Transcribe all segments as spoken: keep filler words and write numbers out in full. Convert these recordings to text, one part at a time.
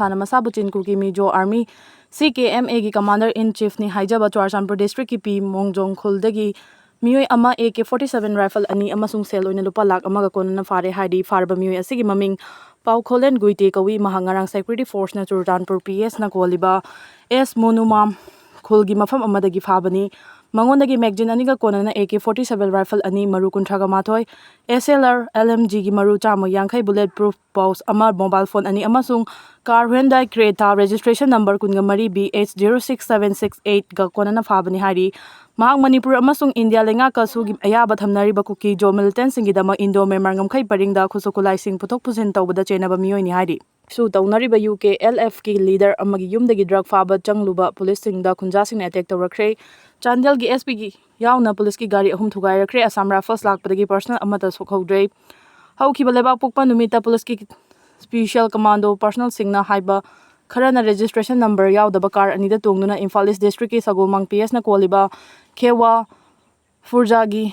ꯊꯥꯅ ꯃꯁꯥꯕꯨ ꯆꯤꯟ ꯀꯨꯀꯤ ꯃꯤꯖꯣ ꯑꯥꯔꯃꯤ, ꯁꯤ ꯀꯦ ꯑꯦꯝ ꯑꯦꯒꯤ ꯀꯃꯥꯟꯗꯔ ꯏꯟ ꯆꯤꯐꯅꯤ ꯍꯥꯏꯖꯕ ꯆꯨꯔꯥꯆꯥꯟꯄꯨꯔ ꯗꯤꯁꯇ꯭ꯔꯤꯛꯀꯤ ꯄꯤ ꯃꯣꯡꯖꯣꯡ ꯈꯨꯜꯗꯒꯤ ꯃꯤꯑꯣꯏ ꯑꯃ, ꯑꯦ ꯀꯦ ꯐꯣꯔꯇꯤ ꯁꯚꯦꯟ ꯔꯥꯏꯐꯜ ꯑꯅꯤ ꯑꯃꯁꯨꯡ ꯁꯦꯜ ꯑꯣꯏꯅ ꯂꯨꯄꯥ ꯂꯥꯈ ꯑꯃꯒ ꯀꯣꯟꯅꯅ ꯐꯥꯔꯦ ꯍꯥꯏꯔꯤ꯫ ꯐꯥꯔꯕ ꯃꯤꯑꯣꯏ ꯑꯁꯤꯒꯤ ꯃꯃꯤꯡ ꯄꯥꯎꯈꯣꯂꯦꯟ ꯒꯨꯏꯇꯦ ꯀꯧꯏ꯫ ꯃꯍꯥꯛ ꯉꯔꯥꯡ ꯁꯦꯀ꯭ꯌꯨꯔꯤꯇꯤ ꯐꯣꯔꯁꯅ ꯆꯨꯔꯆꯥꯟꯄꯨꯔ ꯄꯤ ꯑꯦꯁꯅ ꯀꯣꯜꯂꯤꯕ ꯑꯦꯁ ꯃꯣꯅꯨꯃꯥꯝ ꯈꯨꯜꯒꯤ ꯃꯐꯝ ꯑꯃꯗꯒꯤ ꯐꯥꯕꯅꯤ꯫ ꯃꯉꯣꯟꯗꯒꯤ ꯃꯦꯒꯖꯤꯟ ꯑꯅꯤꯒ ꯀꯣꯟꯅꯅ A K forty seven rifle ꯑꯅꯤ, ꯃꯔꯨ ꯀꯨꯟꯊ꯭ꯔꯥꯒ ꯃꯥꯊꯣꯏ, S L R, L M ꯖꯤꯒꯤ ꯃꯔꯨ ꯆꯥꯝꯃ ꯌꯥꯡꯈꯩ, ꯕꯨꯂꯦꯠ ꯄ꯭ꯔꯨꯐ ꯄꯥꯎꯁ ꯑꯃ, ꯃꯣꯕꯥꯏꯜ ꯐꯣꯟ ꯑꯅꯤ ꯑꯃꯁꯨꯡ car Hyundai Creta registration number ꯀꯨꯟꯒ ꯃꯔꯤ B H zero six seven six ꯑꯩꯠꯒ ꯀꯣꯟꯅꯅ ꯐꯥꯕꯅꯤ ꯍꯥꯏꯔꯤ꯫ ꯃꯍꯥꯛ ꯃꯅꯤꯄꯨꯔ ꯑꯃꯁꯨꯡ ꯏꯟꯗꯤꯌꯥ ꯂꯩꯉꯥꯛꯀꯁꯨ ꯑꯌꯥꯕ ꯊꯝꯅꯔꯤꯕ ꯀꯨꯀꯤ ꯖꯣ ꯃꯤꯂꯤꯇꯦꯟꯁꯤꯡꯒꯤꯗꯃꯛ ꯏꯟꯗꯣ ꯃ꯭ꯌꯥꯟꯃꯥꯔ ꯉꯝꯈꯩ ꯄꯔꯤꯡꯗ ꯈꯨꯠꯁꯨ ꯈꯨꯠꯂꯥꯏꯁꯤꯡ ꯄꯨꯊꯣꯛ ꯄꯨꯁꯤꯟ ꯇꯧꯕꯗ ꯆꯦꯟꯅꯕ ꯃꯤꯑꯣꯏꯅꯤ ꯍꯥꯏꯔꯤ꯫ ꯁꯨ ꯇꯧꯅꯔꯤꯕ ꯌꯨ ꯀꯦ ꯑꯦꯜ ꯑꯦꯐꯀꯤ ꯂꯤꯗꯔ ꯑꯃꯒꯤ ꯌꯨꯝꯗꯒꯤ ꯗ꯭ꯔꯒ ꯐꯥꯕ ꯆꯪꯂꯨꯕ ꯄꯨꯂꯤꯁꯁꯤꯡꯗ ꯈꯨꯟꯖꯥꯁꯤꯡꯅ ꯑꯦꯇꯦꯛ ꯇꯧꯔꯛꯈ꯭ꯔꯦ꯫ ꯆꯥꯟꯗꯦꯜꯒꯤ ꯑꯦꯁ ꯄꯤꯒꯤ ꯌꯥꯎꯅ ꯄꯨꯂꯤꯁꯀꯤ ꯒꯥꯔꯤ ꯑꯍꯨꯝ ꯊꯨꯒꯥꯏꯔꯛꯈ꯭ꯔꯦ꯫ ꯑꯁꯥꯝ ꯔꯥꯏꯐꯜꯁ ꯂꯥꯛꯄꯗꯒꯤ ꯄꯔꯁꯅꯦꯜ ꯑꯃꯠꯇ ꯁꯣꯛꯍꯧꯗ꯭ꯔꯦ꯫ ꯍꯧꯈꯤꯕ ꯂꯩꯕꯥꯛ ꯄꯣꯛꯄ ꯅꯨꯃꯤꯠꯇ ꯄꯨꯂꯤꯁꯀꯤ ꯁ꯭ꯄꯤꯁꯤꯌꯦꯜ ꯀꯃꯥꯟꯗꯣ ꯄꯔꯁꯅꯦꯜꯁꯤꯡꯅ ꯍꯥꯏꯕ ꯈꯔꯅ ꯔꯦꯖꯤꯁꯇ꯭ꯔꯦꯁꯟ ꯅꯝꯕꯔ ꯌꯥꯎꯗꯕ ꯀꯥꯔ ꯑꯅꯤꯗ ꯇꯣꯡꯗꯨꯅ ꯏꯝꯐꯥꯜ ꯏꯁ ꯗꯤꯁꯇ꯭ꯔꯤꯛꯀꯤ ꯁꯒꯣꯜꯃꯥꯡ ꯄꯤ ꯑꯦꯁꯅ ꯀꯣꯜꯂꯤꯕ ꯈꯦꯋꯥ ꯐꯨꯔꯖꯥꯒꯤ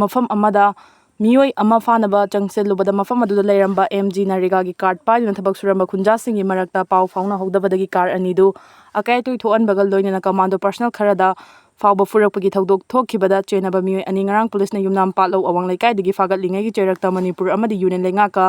ꯃꯐꯝ ꯑꯃꯗ ꯃꯤꯑꯣꯏ ꯑꯃ ꯐꯥꯅꯕ ꯆꯪꯁꯤꯜꯂꯨꯕꯗ ꯃꯐꯝ ꯑꯗꯨꯗ ꯂꯩꯔꯝꯕ ꯑꯦꯝ ꯖꯤ ꯅꯔꯦꯒꯥꯒꯤ ꯀꯥꯔꯗ ꯄꯥꯏꯗꯨꯅ ꯊꯕꯛ ꯁꯨꯔꯝꯕ ꯈꯨꯟꯖꯥꯁꯤꯡꯒꯤ ꯃꯔꯛꯇ ꯄꯥꯎ ꯐꯥꯎꯅꯍꯧꯗꯕꯗꯒꯤ ꯀꯥꯔ ꯑꯅꯤꯗꯨ ꯑꯀꯥꯏ ꯑꯇꯣꯏ ꯊꯣꯛꯍꯟꯕꯒ ꯂꯣꯏꯅꯅ ꯀꯃꯥꯟꯗꯣ ꯄꯔꯁꯅꯦꯜ ꯈꯔꯗ ꯐꯥꯎꯕ ꯐꯨꯔꯛꯄꯒꯤ ꯊꯧꯗꯣꯛ ꯊꯣꯛꯈꯤꯕꯗ ꯆꯦꯟꯅꯕ ꯃꯤꯑꯣꯏ ꯑꯅꯤ ꯉꯔꯥꯡ ꯄꯨꯂꯤꯁꯅ ꯌꯨꯝꯅꯥꯝ ꯄꯥꯠꯂꯧ ꯑꯋꯥꯡ ꯂꯩꯀꯥꯏꯗꯒꯤ ꯐꯥꯒꯠꯂꯤꯉꯩꯒꯤ ꯆꯩꯔꯛꯇ ꯃꯅꯤꯄꯨꯔ ꯑꯃꯗꯤ ꯌꯨꯅꯤꯌꯟ ꯂꯩꯉꯥꯛꯀ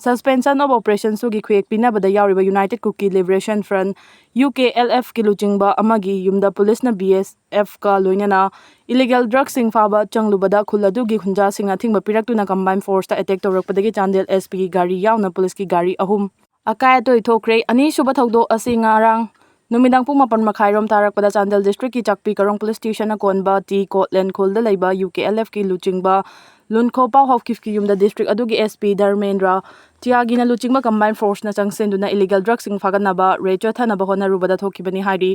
ꯁꯁꯄꯦꯟꯁꯟ ꯑꯣꯐ ꯑꯣꯄꯔꯦꯁꯟꯁꯨꯒꯤ ꯈꯨꯌꯦꯛ ꯄꯤꯅꯕꯗ ꯌꯥꯎꯔꯤꯕ united Kuki liberation front, U K L ꯑꯦꯐꯀꯤ ꯂꯨꯆꯤꯡꯕ ꯑꯃꯒꯤ ꯌꯨꯝꯗ ꯄꯨꯂꯤꯁꯅ ꯕꯤ ꯑꯦꯁ ꯑꯦꯐꯀ ꯂꯣꯏꯅꯅ ꯏꯂꯤꯒꯦꯜ ꯗ꯭ꯔꯒꯁꯤꯡ ꯐꯥꯕ ꯆꯪꯂꯨꯕꯗ ꯈꯨꯜ ꯑꯗꯨꯒꯤ ꯈꯨꯟꯖꯥꯁꯤꯡꯅ ꯑꯊꯤꯡꯕ ꯄꯤꯔꯛꯇꯨꯅ ꯀꯝꯕꯥꯏꯟ ꯐꯣꯔꯁꯇ ꯑꯦꯇꯦꯛ ꯇꯧꯔꯛꯄꯗꯒꯤ ꯆꯥꯟꯗꯦꯜ ꯑꯦꯁ ꯄꯤꯒꯤ ꯒꯥꯔꯤ ꯌꯥꯎꯅ ꯄꯨꯂꯤꯁꯀꯤ ꯒꯥꯔꯤ ꯑꯍꯨꯝ ꯑꯀꯥꯏ ꯑꯇꯣꯏ ꯊꯣꯛꯈ꯭ꯔꯦ꯫ ꯑꯅꯤꯁꯨꯕ ꯊꯧꯗꯣꯛ ꯑꯁꯤ ꯉꯔꯥꯡ ꯅꯨꯃꯤꯗꯥꯡ ꯄꯨꯡ ꯃꯥꯄꯟ ꯃꯈꯥꯏꯔꯣꯝ ꯇꯥꯔꯛꯄꯗ ꯆꯥꯟꯗꯦꯜ ꯗꯤꯁꯇ꯭ꯔꯤꯛꯀꯤ ꯆꯥꯛꯄꯤ ꯀꯔꯣꯡ ꯄꯨꯂꯤꯁ ꯁ꯭ꯇꯦꯁꯟꯅ ꯀꯣꯟꯕ ꯇꯤ ꯀꯣꯠꯂꯦꯟ ꯈꯨꯜꯗ ꯂꯩꯕ ꯌꯨ ꯀꯦ ꯑꯦꯜ ꯑꯦꯐꯀꯤ ꯂꯨꯆꯤꯡꯕ ꯂꯨꯟꯈꯣ ꯄꯥꯎ ꯍꯥꯎꯀꯤꯞꯀꯤ ꯌꯨꯝꯗ ꯗꯤꯁꯇ꯭ꯔꯤꯛ ꯑꯗꯨꯒꯤ ꯑꯦꯁ ꯄꯤ ꯙꯔꯃꯦꯟꯗ꯭ꯔ ꯇꯤꯌꯥꯒꯤꯅ ꯂꯨꯆꯤꯡꯕ ꯀꯝꯕꯥꯏꯟ ꯐꯣꯔꯁꯅ ꯆꯪꯁꯤꯟꯗꯨꯅ ꯏꯂꯤꯒꯦꯜ ꯗ꯭ꯔꯒꯁꯤꯡ ꯐꯥꯒꯠꯅꯕ ꯔꯦꯗ ꯆꯠꯊꯅꯕ ꯍꯣꯠꯅꯔꯨꯕꯗ ꯊꯣꯛꯈꯤꯕꯅꯤ ꯍꯥꯏꯔꯤ꯫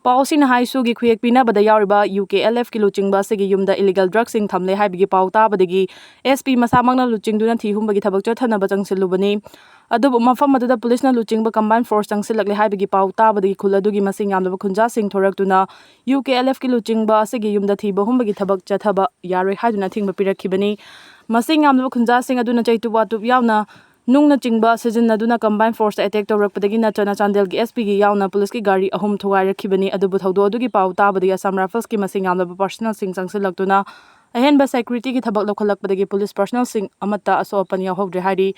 ꯄꯥꯎꯁꯤꯡꯅ ꯍꯥꯏ ꯁꯨꯒꯤ ꯈꯨꯌꯦꯛ ꯄꯤꯅꯕꯗ ꯌꯥꯎꯔꯤꯕ ꯌꯨ ꯀꯦ ꯑꯦꯜ ꯑꯦꯐꯀꯤ ꯂꯨꯆꯤꯡꯕ ꯑꯁꯤꯒꯤ ꯌꯨꯝꯗ ꯏꯂꯤꯒꯦꯜ ꯗ꯭ꯔꯒꯁꯤꯡ ꯊꯝꯂꯦ ꯍꯥꯏꯕꯒꯤ ꯄꯥꯎ ꯇꯥꯕꯗꯒꯤ ꯑꯦꯁ ꯄꯤ ꯃꯁꯥꯃꯛꯅ ꯂꯨꯆꯤꯡꯗꯨꯅ ꯊꯤ ꯍꯨꯝꯕꯒꯤ ꯊꯕꯛ ꯆꯠꯊꯅꯕ ꯆꯪꯁꯤꯜꯂꯨꯕꯅꯤ꯫ ꯑꯗꯨꯕꯨ ꯃꯐꯝ ꯑꯗꯨꯗ ꯄꯨꯂꯤꯁꯅ ꯂꯨꯆꯤꯡꯕ ꯀꯝꯕꯥꯏꯟ ꯐꯣꯔꯁ ꯆꯪꯁꯤꯜꯂꯛꯂꯦ ꯍꯥꯏꯕꯒꯤ ꯄꯥꯎ ꯇꯥꯕꯗꯒꯤ ꯈꯨꯜ ꯑꯗꯨꯒꯤ ꯃꯁꯤꯡ ꯌꯥꯝꯂꯕ ꯈꯨꯟꯖꯥꯁꯤꯡ ꯊꯣꯔꯛꯇꯨꯅ ꯌꯨ ꯀꯦ ꯑꯦꯜ ꯑꯦꯐꯀꯤ ꯂꯨꯆꯤꯡꯕ ꯑꯁꯤꯒꯤ ꯌꯨꯝꯗ ꯊꯤꯕ ꯍꯨꯝꯕꯒꯤ ꯊꯕꯛ ꯆꯠꯊꯕ ꯌꯥꯔꯣꯏ ꯍꯥꯏꯗꯨꯅ ꯑꯊꯤꯡꯕ ꯄꯤꯔꯛꯈꯤꯕꯅꯤ꯫ ꯃꯁꯤꯡ ꯌꯥꯝꯂꯕ ꯈꯨꯟꯖꯥꯁꯤꯡ ꯑꯗꯨꯅ ꯆꯩꯇꯨꯞ ꯋꯥꯇꯨꯞ ꯌꯥꯎꯅ ꯅꯨꯡꯅꯆꯤꯡꯕ ꯁꯤꯖꯤꯟꯅꯗꯨꯅ combined force attack ꯇꯧꯔꯛꯄꯗꯒꯤ ꯅꯠꯇꯅ ꯆꯥꯟꯗꯦꯜꯒꯤ S P ꯒꯤ ꯌꯥꯎꯅ ꯄꯨꯂꯤꯁꯀꯤ ꯒꯥꯔꯤ ꯑꯍꯨꯝ ꯊꯨꯒꯥꯏꯔꯛꯈꯤꯕꯅꯤ꯫ ꯑꯗꯨꯕꯨ ꯊꯧꯗꯣꯛ ꯑꯗꯨꯒꯤ ꯄꯥꯎ ꯇꯥꯕꯗꯒꯤ Assam Rifles ꯀꯤ ꯃꯁꯤꯡ ꯌꯥꯝꯂꯕ personnel ꯁꯤꯡ ꯆꯪꯁꯤꯜꯂꯛꯇꯨꯅ ꯑꯍꯦꯟꯕ security ꯒꯤ ꯊꯕꯛ ꯂꯧꯈꯠꯂꯛꯄꯗꯒꯤ ꯄꯨꯂꯤꯁ personnel ꯁꯤꯡ ꯑꯃꯠꯇ ꯑꯁꯣꯛ ꯑꯄꯟ ꯌꯥꯎꯍꯧꯗ꯭ꯔꯦ ꯍꯥꯏꯔꯤ꯫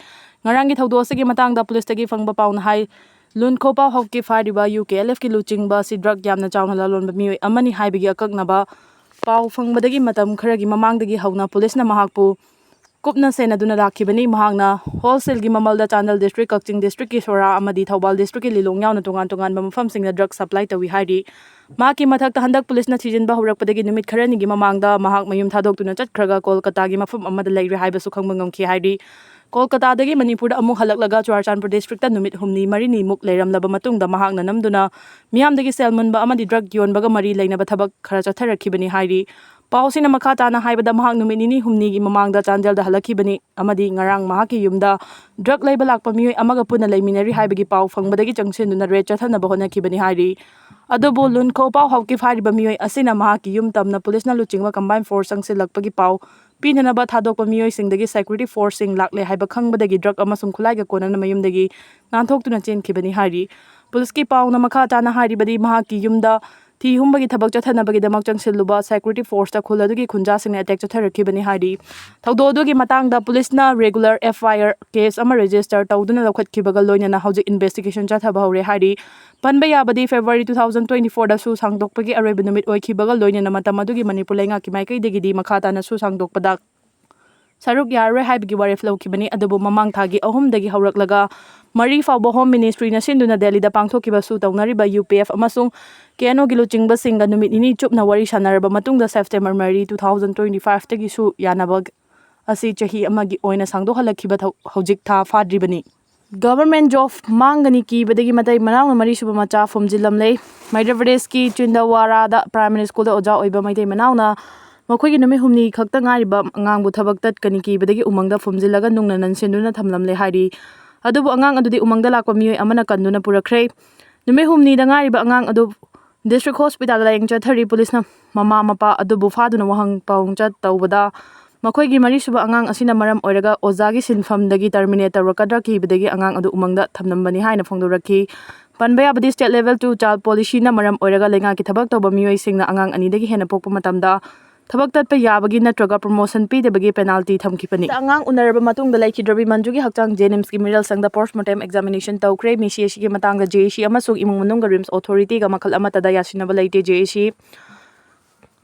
ꯉꯔꯥꯡꯒꯤ ꯊꯧꯗꯣꯛ ꯑꯁꯤꯒꯤ ꯃꯇꯥꯡꯗ ꯄꯨꯂꯤꯁꯇꯒꯤ ꯐꯪꯕ ꯄꯥꯎꯅ ꯍꯥꯏ, ꯂꯨꯟꯈꯣꯄꯥꯎ ꯍꯧꯀꯤꯞ ꯍꯥꯏꯔꯤꯕ U K L F ꯀꯤ ꯂꯨꯆꯤꯡꯕ ꯑꯁꯤ drug ꯌꯥꯝꯅ ꯆꯥꯎꯅ ꯂꯂꯣꯟꯕ ꯃꯤꯑꯣꯏ ꯑꯃꯅꯤ ꯍꯥꯏꯕꯒꯤ ꯑꯀꯛꯅꯕ ꯄꯥꯎ ꯐꯪꯕꯗꯒꯤ ꯃꯇꯝ ꯈꯔꯒꯤ ꯃꯃꯥꯡꯗꯒꯤ ꯍꯧꯅ ꯄꯨꯂꯤꯁꯅ ꯃꯍꯥꯛꯄꯨ ꯀꯨꯞꯅ ꯁꯦꯟꯅꯗꯨꯅ ꯂꯥꯛꯈꯤꯕꯅꯤ꯫ ꯃꯍꯥꯛꯅ wholesale ꯒꯤ ꯃꯃꯜꯗ ꯆꯥꯟꯗꯦꯜ district, ꯀꯛꯆꯤꯡ district ꯀꯤ ꯁꯣꯔꯥ ꯑꯃꯗꯤ ꯊꯧꯕꯥꯜ district ꯀꯤ ꯂꯤꯂꯣꯡ ꯌꯥꯎꯅ ꯇꯣꯉꯥꯟ ꯇꯣꯉꯥꯟꯕ ꯃꯐꯝꯁꯤꯡꯗ drug supply ꯇꯧꯏ ꯍꯥꯏꯔꯤ꯫ ꯃꯍꯥꯛꯀꯤ ꯃꯊꯛꯇ ꯍꯟꯗꯛ ꯄꯨꯂꯤꯁꯅ ꯊꯤꯖꯤꯟꯕ ꯍꯧꯔꯛꯄꯗꯒꯤ ꯅꯨꯃꯤꯠ ꯈꯔꯅꯤꯒꯤ ꯃꯃꯥꯡꯗ ꯃꯍꯥꯛ ꯃꯌꯨꯝ ꯊꯥꯗꯣꯛꯇꯨꯅ ꯆꯠꯈ꯭ꯔꯒ ꯀꯣꯜꯀꯇꯥꯒꯤ ꯃꯐꯝ ꯑꯃꯗ ꯂꯩꯔꯦ ꯍꯥꯏꯕꯁꯨ ꯈꯪꯕ ꯉꯝꯈꯤ ꯍꯥꯏꯔꯤ꯫ ꯀꯣꯜꯀꯇꯥꯗꯒꯤ ꯃꯅꯤꯄꯨꯔꯗ ꯑꯃꯨꯛ ꯍꯜꯂꯛꯂꯒ ꯆꯨꯔꯥꯆꯥꯟꯄꯨꯔ district ꯇ ꯅꯨꯃꯤꯠ ꯍꯨꯝꯅꯤ ꯃꯔꯤꯅꯤꯃꯨꯛ ꯂꯩꯔꯝꯂꯕ ꯃꯇꯨꯡꯗ ꯃꯍꯥꯛꯅ ꯅꯝꯗꯨꯅ ꯃꯤꯌꯥꯝꯗꯒꯤ ꯁꯦꯜ ꯃꯨꯟꯕ ꯑꯃꯗꯤ drug ꯌꯣꯟꯕꯒ ꯃꯔꯤ ꯂꯩꯅꯕ ꯊꯕꯛ ꯈꯔ ꯆꯠꯊꯔꯛꯈꯤꯕꯅꯤ ꯍꯥꯏꯔꯤ꯫ ꯄꯥꯎꯁꯤꯅ ꯃꯈꯥ ꯇꯥꯅ ꯍꯥꯏꯕꯗ, ꯃꯍꯥꯛ ꯅꯨꯃꯤꯠ ꯅꯤꯅꯤ ꯍꯨꯝꯅꯤꯒꯤ ꯃꯃꯥꯡꯗ ꯆꯥꯟꯗꯦꯜꯗ ꯍꯜꯂꯛꯈꯤꯕꯅꯤ ꯑꯃꯗꯤ ꯉꯔꯥꯡ ꯃꯍꯥꯛꯀꯤ ꯌꯨꯝꯗ drug ꯂꯩꯕ ꯂꯥꯛꯄ ꯃꯤꯑꯣꯏ ꯑꯃꯒ ꯄꯨꯟꯅ ꯂꯩꯃꯤꯟꯅꯔꯤ ꯍꯥꯏꯕꯒꯤ ꯄꯥꯎ ꯐꯪꯕꯗꯒꯤ ꯆꯪꯁꯤꯟꯗꯨꯅ raid ꯆꯠꯊꯅꯕ ꯍꯣꯠꯅꯈꯤꯕꯅꯤ ꯍꯥꯏꯔꯤ꯫ ꯑꯗꯨꯕꯨ ꯂꯨꯟꯈꯣꯄꯥꯎ ꯍꯧꯀꯤꯞ ꯍꯥꯏꯔꯤꯕ ꯃꯤꯑꯣꯏ ꯑꯁꯤꯅ ꯃꯍꯥꯛꯀꯤ ꯌꯨꯝ ꯇꯝꯅ ꯄꯨꯂꯤꯁꯅ ꯂꯨꯆꯤꯡꯕ combined force ꯆꯪꯁꯤꯜꯂꯛꯄꯒꯤ ꯄꯥꯎ ꯄꯤꯅꯅꯕ ꯊꯥꯗꯣꯛꯄ ꯃꯤꯑꯣꯏꯁꯤꯡꯗꯒꯤ security force ꯁꯤꯡ ꯂꯥꯛꯂꯦ ꯍꯥꯏꯕ ꯈꯪꯕꯗꯒꯤ drug ꯑꯃꯁꯨꯡ ꯈꯨꯠꯂꯥꯏꯒ ꯀꯣꯟꯅꯅ ꯃꯌꯨꯝꯗꯒꯤ ꯅꯥꯟꯊꯣꯛꯇꯨꯅ ꯆꯦꯟꯈꯤꯕꯅꯤ ꯍꯥꯏꯔꯤ꯫ ꯄꯨꯂꯤꯁꯀꯤ ꯄꯥꯎꯅ ꯃꯈꯥ ꯇꯥꯅ ꯍꯥꯏꯔꯤꯕꯗꯤ, ꯃꯍꯥꯛꯀꯤ ꯌꯨꯝꯗ ꯊꯤ ꯍꯨꯝꯕꯒꯤ ꯊꯕꯛ ꯆꯠꯊꯅꯕꯒꯤꯗꯃꯛ ꯆꯪꯁꯤꯜꯂꯨꯕ security force ꯇ ꯈꯨꯜ ꯑꯗꯨꯒꯤ ꯈꯨꯟꯖꯥꯁꯤꯡꯅ attack ꯆꯠꯊꯔꯛꯈꯤꯕꯅꯤ ꯍꯥꯏꯔꯤ꯫ ꯊꯧꯗꯣꯛ ꯑꯗꯨꯒꯤ ꯃꯇꯥꯡꯗ ꯄꯨꯂꯤꯁꯅ regular F I R case ꯑꯃ register ꯇꯧꯗꯨꯅ ꯂꯧꯈꯠꯈꯤꯕꯒ ꯂꯣꯏꯅꯅ ꯍꯧꯖꯤꯛ investigation ꯆꯠꯊꯕ ꯍꯧꯔꯦ ꯍꯥꯏꯔꯤ꯫ ꯄꯟꯕ ꯌꯥꯕꯗꯤ, February two thousand twenty four ꯗ ꯁꯨ ꯁꯥꯡꯗꯣꯛꯄꯒꯤ ꯑꯔꯣꯏꯕ ꯅꯨꯃꯤꯠ ꯑꯣꯏꯈꯤꯕꯒ ꯂꯣꯏꯅꯅ ꯃꯇꯝ ꯑꯗꯨꯒꯤ ꯃꯅꯤꯄꯨꯔ ꯂꯩꯉꯥꯛꯀꯤ ꯃꯥꯏꯀꯩꯗꯒꯤꯗꯤ ꯃꯈꯥ ꯇꯥꯅ ꯁꯨ ꯁꯥꯡꯗꯣꯛꯄꯗ ꯁꯔꯨꯛ ꯌꯥꯔꯔꯣꯏ ꯍꯥꯏꯕꯒꯤ ꯋꯥꯔꯦꯞ ꯂꯧꯈꯤꯕꯅꯤ꯫ ꯑꯗꯨꯕꯨ ꯃꯃꯥꯡ ꯊꯥꯒꯤ ꯑꯍꯨꯝꯗꯒꯤ ꯍꯧꯔꯛꯂꯒ ꯃꯔꯤ ꯐꯥꯎꯕ Home Ministry ꯅ ꯁꯤꯟꯗꯨꯅ ꯗꯦꯜꯂꯤꯗ ꯄꯥꯡꯊꯣꯛꯈꯤꯕ ꯁꯨ ꯇꯧꯅꯔꯤꯕ U P F ꯑꯃꯁꯨꯡ K N O ꯒꯤ ꯂꯨꯆꯤꯡꯕꯁꯤꯡꯒ ꯅꯨꯃꯤꯠ ꯅꯤꯅꯤ ꯆꯨꯞꯅ ꯋꯥꯔꯤ ꯁꯥꯟꯅꯔꯕ ꯃꯇꯨꯡꯗ September ꯃꯔꯤ, two thousand twenty five ꯇꯒꯤ ꯁꯨ ꯌꯥꯅꯕ ꯑꯁꯤ ꯆꯍꯤ ꯑꯃꯒꯤ ꯑꯣꯏꯅ ꯁꯥꯡꯗꯣꯛꯍꯜꯂꯛꯈꯤꯕ ꯊꯧ-, ꯍꯧꯖꯤꯛ ꯊꯥ ꯐꯥꯗ꯭ꯔꯤꯕꯅꯤ꯫ Government job ꯃꯥꯡꯒꯅꯤ ꯀꯤꯕꯗꯒꯤ ꯃꯇꯩ ꯃꯅꯥꯎꯅ ꯃꯔꯤꯁꯨꯕ ꯃꯆꯥ ꯐꯨꯝꯖꯤꯜꯂꯝꯂꯦ꯫ ꯃꯩꯙ꯭ꯌ ꯄ꯭ꯔꯗꯦꯁꯀꯤ ꯆꯤꯟꯗꯋꯥꯔꯥꯗ primary school ꯗ ꯑꯣꯖꯥ ꯑꯣꯏꯕ ꯃꯩꯇꯩ ꯃꯅꯥꯎꯅ ꯃꯈꯣꯏꯒꯤ ꯅꯨꯃꯤꯠ ꯍꯨꯝꯅꯤ ꯈꯛꯇ ꯉꯥꯏꯔꯤꯕ ꯑꯉꯥꯡꯕꯨ ꯊꯕꯛ ꯇꯠꯀꯅꯤ ꯀꯤꯕꯗꯒꯤ ꯎꯃꯪꯗ ꯐꯨꯝꯖꯤꯜꯂꯒ ꯅꯨꯡꯅ ꯅꯟꯁꯤꯟꯗꯨꯅ ꯊꯝꯂꯝꯂꯦ ꯍꯥꯏꯔꯤ꯫ ꯑꯗꯨꯕꯨ ꯑꯉꯥꯡ ꯑꯗꯨꯗꯤ ꯎꯃꯪꯗ ꯂꯥꯛꯄ ꯃꯤꯑꯣꯏ ꯑꯃꯅ ꯀꯟꯗꯨꯅ ꯄꯨꯔꯛꯈ꯭ꯔꯦ꯫ ꯅꯨꯃꯤꯠ ꯍꯨꯝꯅꯤꯗ ꯉꯥꯏꯔꯤꯕ ꯑꯉꯥꯡ ꯑꯗꯨ district hospital ꯗ ꯂꯥꯌꯦꯡ ꯆꯠꯊꯔꯤ꯫ ꯄꯨꯂꯤꯁꯅ ꯃꯃꯥ ꯃꯄꯥ ꯑꯗꯨꯕꯨ ꯐꯥꯗꯨꯅ ꯋꯥꯍꯪ ꯄꯥꯎꯆꯠ ꯇꯧꯕꯗ ꯃꯈꯣꯏꯒꯤ ꯃꯔꯤꯁꯨꯕ ꯑꯉꯥꯡ ꯑꯁꯤꯅ ꯃꯔꯝ ꯑꯣꯏꯔꯒ ꯑꯣꯖꯥꯒꯤ ꯁꯤꯟꯐꯝꯗꯒꯤ terminate ꯇꯧꯔꯛꯀꯗ꯭ꯔꯥ ꯀꯤꯕꯗꯒꯤ ꯑꯉꯥꯡ ꯑꯗꯨ ꯎꯃꯪꯗ ꯊꯝꯂꯝꯕꯅꯤ ꯍꯥꯏꯅ ꯐꯣꯡꯗꯣꯔꯛꯈꯤ꯫ ꯄꯟꯕ ꯌꯥꯕꯗꯤ, state level two child policyꯅ ꯃꯔꯝ ꯑꯣꯏꯔꯒ ꯂꯩꯉꯥꯛꯀꯤ ꯊꯕꯛ ꯇꯧꯕ ꯃꯤꯑꯣꯏꯁꯤꯡꯅ ꯑꯉꯥꯡ ꯑꯅꯤꯗꯒꯤ ꯍꯦꯟꯅ ꯄꯣꯛꯄ ꯃꯇꯝꯗ ꯊꯕꯛ ꯇꯠꯄ ꯌꯥꯕꯒꯤ ꯅꯠꯇ꯭ꯔꯒ promotion ꯄꯤꯗꯕꯒꯤ penalty ꯊꯝꯈꯤꯕꯅꯤ꯫ ꯑꯉꯥꯡ ꯎꯅꯔꯕ ꯃꯇꯨꯡꯗ ꯂꯩꯈꯤꯗ꯭ꯔꯕꯤ ꯃꯟꯖꯨꯒꯤ ꯍꯛꯆꯥꯡ JNIMSꯀꯤ ꯃꯤꯔꯦꯜ ꯁꯪꯗ post mortem examination ꯇꯧꯈ꯭ꯔꯦ꯫ ꯃꯤꯁꯤ ꯑꯁꯤꯒꯤ ꯃꯇꯥꯡꯗ JAC ꯑꯃꯁꯨꯡ ꯏꯃꯨꯡ ꯃꯅꯨꯡꯒ RIMS authorityꯒ ꯃꯈꯜ ꯑꯃꯠꯇꯗ ꯌꯥꯁꯤꯟꯅꯕ ꯂꯩꯇꯦ꯫ JAC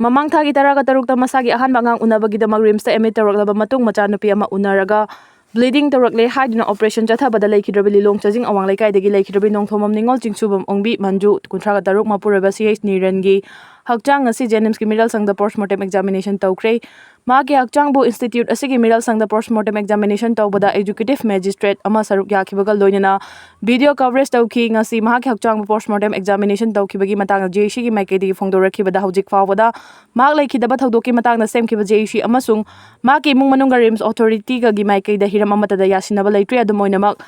ꯃꯃꯥꯡ ꯊꯥꯒꯤ ꯇꯔꯥꯒ ꯇꯔꯨꯛꯇ ꯃꯁꯥꯒꯤ ꯑꯍꯥꯟꯕ ꯑꯉꯥꯡ ꯎꯅꯕꯒꯤꯗꯃꯛ RIMSꯇ admit ꯇꯧꯔꯛꯂꯕ ꯃꯇꯨꯡ, ꯃꯆꯥꯅꯨꯄꯤ ꯑꯃ ꯎꯅꯔꯒ bleeding ꯇꯧꯔꯛꯂꯦ ꯍꯥꯏꯗꯨꯅ operation ꯆꯠꯊꯕꯗ ꯂꯩꯈꯤꯗ꯭ꯔꯕꯤ ꯂꯤꯂꯣꯡ ꯆꯥꯖꯤꯡ ꯑꯋꯥꯡ ꯂꯩꯀꯥꯏꯗꯒꯤ ꯂꯩꯈꯤꯗ꯭ꯔꯕꯤ ꯅꯣꯡꯊꯣꯝꯕꯝ ꯅꯤꯉꯣꯜ ꯆꯤꯡꯁꯨꯕꯝ ꯑꯣꯡꯕꯤ ꯃꯟꯖꯨ, ꯀꯨꯟꯊ꯭ꯔꯥꯒ ꯇꯔꯨꯛ, ꯃꯄꯨꯔꯣꯏꯕ CH ꯅꯤꯔꯟꯒꯤ ꯍꯛꯆꯥꯡ ꯉꯁꯤ JNIMSꯀꯤ ꯃꯤꯔꯦꯜ ꯁꯪꯗ post mortem examination ꯇꯧꯈ꯭ꯔꯦ꯫ ꯃꯍꯥꯛꯀꯤ ꯍꯛꯆꯥꯡꯕꯨ institute ꯑꯁꯤꯒꯤ ꯃꯤꯔꯦꯜ ꯁꯪꯗ post mortem examination ꯇꯧꯕꯗ executive magistrate ꯑꯃ ꯁꯔꯨꯛ ꯌꯥꯈꯤꯕꯒ ꯂꯣꯏꯅꯅ video coverage ꯇꯧꯈꯤ꯫ ꯉꯁꯤ ꯃꯍꯥꯛꯀꯤ ꯍꯛꯆꯥꯡꯕꯨ post mortem examination ꯇꯧꯈꯤꯕꯒꯤ ꯃꯇꯥꯡꯗ JACꯒꯤ ꯃꯥꯏꯀꯩꯗꯒꯤ ꯐꯣꯡꯗꯣꯔꯛꯈꯤꯕꯗ ꯍꯧꯖꯤꯛ ꯐꯥꯎꯕꯗ ꯃꯍꯥꯛ ꯂꯩꯈꯤꯗꯕ ꯊꯧꯗꯣꯛꯀꯤ ꯃꯇꯥꯡꯗ ꯁꯦꯝꯈꯤꯕ JAC ꯑꯃꯁꯨꯡ ꯃꯍꯥꯛꯀꯤ ꯏꯃꯨꯡ ꯃꯅꯨꯡꯒ RIMS authorityꯒꯒꯤ ꯃꯥꯏꯀꯩꯗ ꯍꯤꯔꯝ ꯑꯃꯠꯇꯗ ꯌꯥꯁꯤꯟꯅꯕ ꯂꯩꯇ꯭ꯔꯤ꯫ ꯑꯗꯨꯝ ꯑꯣꯏꯅꯃꯛ,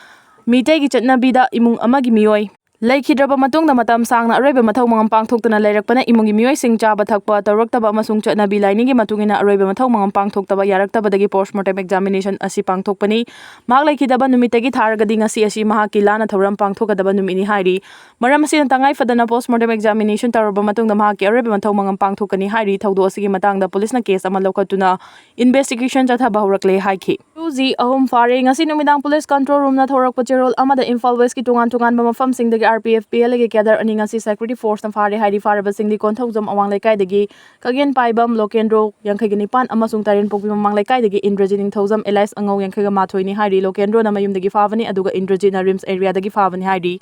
ꯃꯤꯇꯩꯒꯤ ꯆꯠꯅꯕꯤꯗ ꯏꯃꯨꯡ ꯑꯃꯒꯤ ꯃꯤꯑꯣꯏ ꯂꯩꯈꯤꯗ꯭ꯔꯕ ꯃꯇꯨꯡꯗ ꯃꯇꯝ ꯁꯥꯡꯅ ꯑꯔꯣꯏꯕ ꯃꯊꯧ ꯃꯉꯝ ꯄꯥꯡꯊꯣꯛꯇꯅ ꯂꯩꯔꯛꯄꯅ ꯏꯃꯨꯡꯒꯤ ꯃꯤꯑꯣꯏꯁꯤꯡ ꯆꯥꯕ ꯊꯛꯄ ꯇꯧꯔꯛꯇꯕ ꯑꯃꯁꯨꯡ ꯆꯠꯅꯕꯤ ꯂꯥꯏꯅꯤꯡꯒꯤ ꯃꯇꯨꯡ ꯏꯟꯅ ꯑꯔꯣꯏꯕ ꯃꯊꯧ ꯃꯉꯝ ꯄꯥꯡꯊꯣꯛꯇꯕ ꯌꯥꯔꯛꯇꯕꯗꯒꯤ post mortem examination ꯑꯁꯤ ꯄꯥꯡꯊꯣꯛꯄꯅꯤ꯫ ꯃꯍꯥꯛ ꯂꯩꯈꯤꯗꯕ ꯅꯨꯃꯤꯠꯇꯒꯤ ꯊꯥꯔꯒꯗꯤ ꯉꯁꯤ ꯑꯁꯤ ꯃꯍꯥꯛꯀꯤ ꯂꯥꯟꯅ ꯊꯧꯔꯝ ꯄꯥꯡꯊꯣꯛꯀꯗꯕ ꯅꯨꯃꯤꯠꯅꯤ ꯍꯥꯏꯔꯤ꯫ ꯃꯔꯝ ꯑꯁꯤꯅ ꯇꯉꯥꯏ ꯐꯗꯅ post mortem examination ꯇꯧꯔꯕ ꯃꯇꯨꯡꯗ ꯃꯍꯥꯛꯀꯤ ꯑꯔꯣꯏꯕ ꯃꯊꯧ ꯃꯉꯝ ꯄꯥꯡꯊꯣꯛꯀꯅꯤ ꯍꯥꯏꯔꯤ꯫ ꯊꯧꯗꯣꯛ ꯑꯁꯤꯒꯤ ꯃꯇꯥꯡꯗ ꯄꯨꯂꯤꯁꯅ case ꯑꯃ ꯂꯧꯈꯠꯇꯨꯅ investigation ꯆꯠꯊꯕ ꯍꯧꯔꯛꯂꯦ ꯍꯥꯏꯈꯤ꯫ Two G ꯑꯍꯨꯝ ꯐꯥꯔꯦ꯫ ꯉꯁꯤ ꯅꯨꯃꯤꯗꯥꯡ police control roomꯅ ꯊꯣꯔꯛꯄ ꯆꯦꯔꯣꯜ ꯑꯃꯗ ꯏꯝꯐꯥꯜ Westꯀꯤ ꯇꯣꯉꯥꯟ ꯇꯣꯉꯥꯟꯕ ꯃꯐꯝꯁꯤꯡꯗꯒꯤ RPF PLAꯒꯤ cadre ꯑꯅꯤ ꯉꯁꯤ security forceꯅ ꯐꯥꯔꯦ ꯍꯥꯏꯔꯤ꯫ ꯐꯥꯔꯕꯁꯤꯡꯗꯤ ꯀꯣꯟꯊꯧꯖꯝ ꯑꯋꯥꯡ ꯂꯩꯀꯥꯏꯗꯒꯤ ꯀꯒꯦꯟ ꯄꯥꯏꯕꯝ ꯂꯣꯀꯦꯟꯗ꯭ꯔꯣ, ꯌꯥꯡꯈꯩꯒ ꯅꯤꯄꯥꯟ, ꯑꯃꯁꯨꯡ ꯇꯔꯦꯟꯄꯣꯛꯄꯤ ꯃꯃꯥꯡ ꯂꯩꯀꯥꯏꯗꯒꯤ ꯏꯟꯗ꯭ꯔꯖꯤꯠ ꯅꯤꯡꯊꯧꯖꯝ alias ꯑꯉꯧ, ꯌꯥꯡꯈꯩꯒ ꯃꯥꯊꯣꯏꯅꯤ ꯍꯥꯏꯔꯤ꯫ ꯂꯣꯀꯦꯟꯗ꯭ꯔꯣꯅ ꯃꯌꯨꯝꯗꯒꯤ ꯐꯥꯕꯅꯤ, ꯑꯗꯨꯒ ꯏꯟꯗ꯭ꯔꯖꯤꯠꯅ RIMS areaꯗꯒꯤ ꯐꯥꯕꯅꯤ ꯍꯥꯏꯔꯤ꯫